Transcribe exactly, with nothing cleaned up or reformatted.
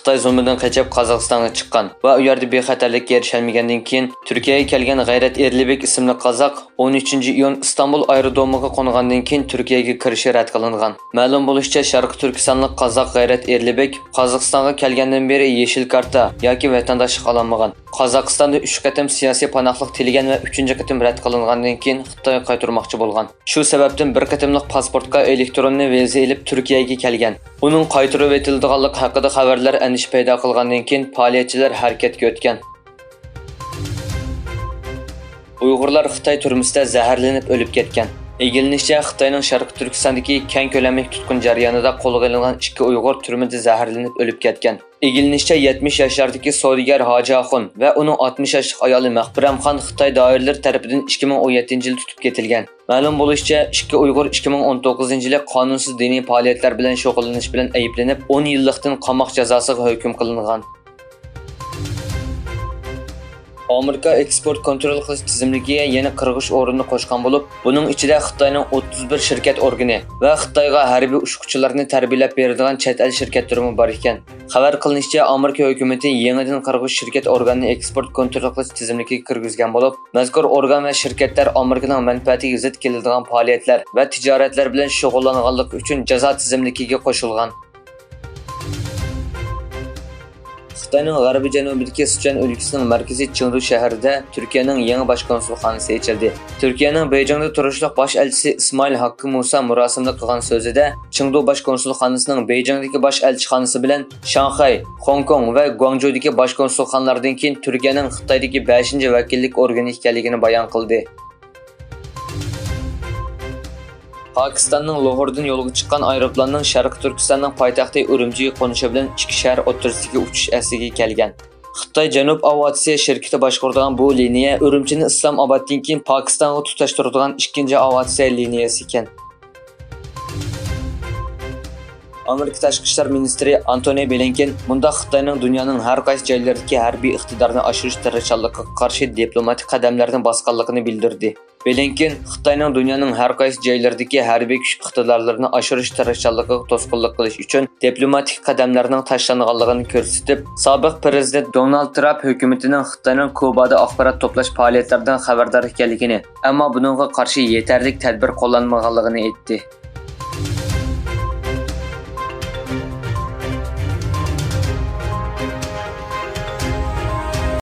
خىتاي زۇلمىدىن قېچىپ قازاقىستانغا چىققان ۋە ئۇ يەردە بىخەتەرلىككە ئېرىشەلمىگەندىن كېيىن تۈركىيەگە كەلگەن غەيرەت ئېرلىبېك ئىسىملىك قازاق ئون ئۈچىنچى ئىيۇن ئىستانبۇل ئايرودرومىغا قونغاندىن كېيىن تۈركىيەگە كىرىشى رەت قىلىنغان. مەلۇم بولۇشىچە، شەرقىي تۈركىستانلىق قازاق غەيرەت ئېرىلىبېك قازاقىستانغا كەلگەندىن بېرى يېشىل كارتا ياكى ۋەتەنداشلىق ئالالمىغان. قازاقىستاندا ئۈچ قېتىم سىياسىي پاناھلىق تىلىگەن ۋە ئۈچىنچى قېتىم رەت قىلىنغاندىن كېيىن خىتايغا قايتۇرماقچى بولغان. شۇ سەۋەبتىن بىر قېتىملىق پاسپورتقا ئېلېكتروننى ۋىزا ئېلىپ تۈركىيەگە كەلگەن. ئۇنىڭ قايتۇرۇۋېتىلىدىغانلىقى ھەققىدە خەۋەرلەر ئەندىشە پەيدا قىلغاندىن كېيىن پائالىيەتچىلەر ھەرىكەتكە ئۆتكەن. ئۇيغۇرلار خىتاي تۈرمىسىدە زەھەرلىنىپ ئۆلۈپ كەتكەن. ئىگىلىنىشىچە، خىتاينىڭ شەرقىي تۈركىستاندىكى كەڭ كۆلەملىك تۇتقۇن جەريانىدا قولغا ئېلىنغان ئىككى ئۇيغۇر تۈرمىدە زەھەرلىنىپ ئۆلۈپ كەتكەن. ئىگىلىنىشىچە، يەتمىش ياشلاردىكى سودىگەر ھاجى ئاخۇن ۋە ئۇنىڭ ئاتمىش ياشلىق ئايالى مەخپىرەمخان خىتاي دائىرىلىرى تەرىپىدىن ئىككى مىڭ ئون يەتتىنچى يىلى تۇتۇپ كېتىلگەن. مەلۇم بولۇشىچە، ئىككى ئۇيغۇر ئىككى مىڭ ئون توققۇزىنچى يىلى قانۇنسىز دىنىي پائالىيەتلەر بىلەن شۇغۇللىنىش بىلەن ئەيىبلىنىپ، ئون يىللىقتىن قاماق جازاسىغا ھۆكۈم قىلىنغان. ئامېرىكا ئېكسپورت كونترول قىلىش تىزىملىكىگە يەنە قىرىق ئۈچ ئورۇننى قوشقان بولۇپ، بۇنىڭ ئىچىدە خىتاينىڭ ئوتتۇز بىر شىركەت ئورگىنى ۋە خىتايغا ھەربىي ئۇچقۇچىلارنى تەربىيەلەپ بېرىدىغان چەت ئەل شىركەتلىرىمۇ بار ئىكەن. خەۋەر قىلىنىشىچە، ئامېرىكا ھۆكۈمىتى يېڭىدىن قىرىق ئۈچ شىركەت ئورگاننى ئېكسپورت كونترول قىلىش تىزىملىكىگە كىرگۈزگەن بولۇپ، مەزكۇر ئورگان ۋە شىركەتلەر ئامېرىكىنىڭ مەنپەئەتىگە زىت كېلىدىغان پائالىيەتلەر ۋە تىجارەتلەر بىلەن شۇغۇللانغانلىقى ئۈچۈن جازا تىزىملىكىگە قوشۇلغان. خىتاينىڭ غەربىي جەنۇبىدىكى سىچۈەن ئۆلكىسىنىڭ مەركىزى چېڭدۇ شەھىرىدە تۈركىيەنىڭ يېڭى باش كونسۇلخانىسى ئېچىلدى. تۈركىيەنىڭ بېيجىڭدا تۇرۇشلۇق باش ئەلچىسى ئىسمائىل ھاككى مۇسا مۇراسىملىق قىلغان سۆزىدە، چېڭدۇ باش كونسۇلخانىسىنىڭ بېيجىڭدىكى باش ئەلچىخانىسى بىلەن شاڭخەي، خوڭكوڭ ۋە گۇاڭجۇدىكى باش كونسۇلخانىلاردىن كېيىن تۈركىيەنىڭ خىتايدىكى بەشىنچى ۋەكىللىك ئورگىنى ئىكەنلىكىنى بايان قىلدى. پاكىستاننىڭ لاھوردىن يولغا چىققان ئايروپىلاننىڭ شەرقىي تۈركىستاننىڭ پايتەختى ئۈرۈمچىگە قونۇشى بىلەن ئىككى شەھەر ئوتتۇرىسىدىكى ئۇچۇش ئەسلىگە كەلگەن. خىتاي جەنۇب ئاۋىئاتسىيە شىركىتى باشقۇرىدىغان بۇ لىنىيە ئۈرۈمچىنى ئىسلام ئابادتىن كېيىن پاكىستانغا تۇتاشتۇرىدىغان ئىككىنچى ئاۋىئاتسىيە لىنىيەسى ئىكەن. ئامېرىكا تاشقى ئىشلار مىنىستىرى ئانتونى بلىنكېن مۇنداق خىتاينىڭ دۇنيانىڭ ھەر قايسى جايلىرىدىكى ھەربىي ئىقتىدارنى ئاشۇرۇش تىرىشچانلىقىغا قارشى دىپلوماتىك قەدەملەرنى باسقانلىقىنى بىلدۈردى. بلىنكېن خىتاينىڭ دۇنيانىڭ ھەر قايسى جايلىرىدىكى ھەربىي كۈچ ئىقتىدارلىرىنى ئاشۇرۇش تىرىشچانلىقىغا توسقۇنلۇق قىلىش ئۈچۈن دىپلوماتىك قەدەملەرنىڭ تاشلانغانلىقىنى كۆرسىتىپ، سابىق پىرېزىدېنت دونالد ترامپ ھۆكۈمىتىنىڭ خىتاينىڭ كۇبادا ئاخبارات توپلاش پائالىيەتلىرىدىن خەۋەردار ئىكەنلىكىنى، ئەمما بۇنىڭغا قارشى يېتەرلىك تەدبىر قوللانمىغانلىقىنى ئېيتتى.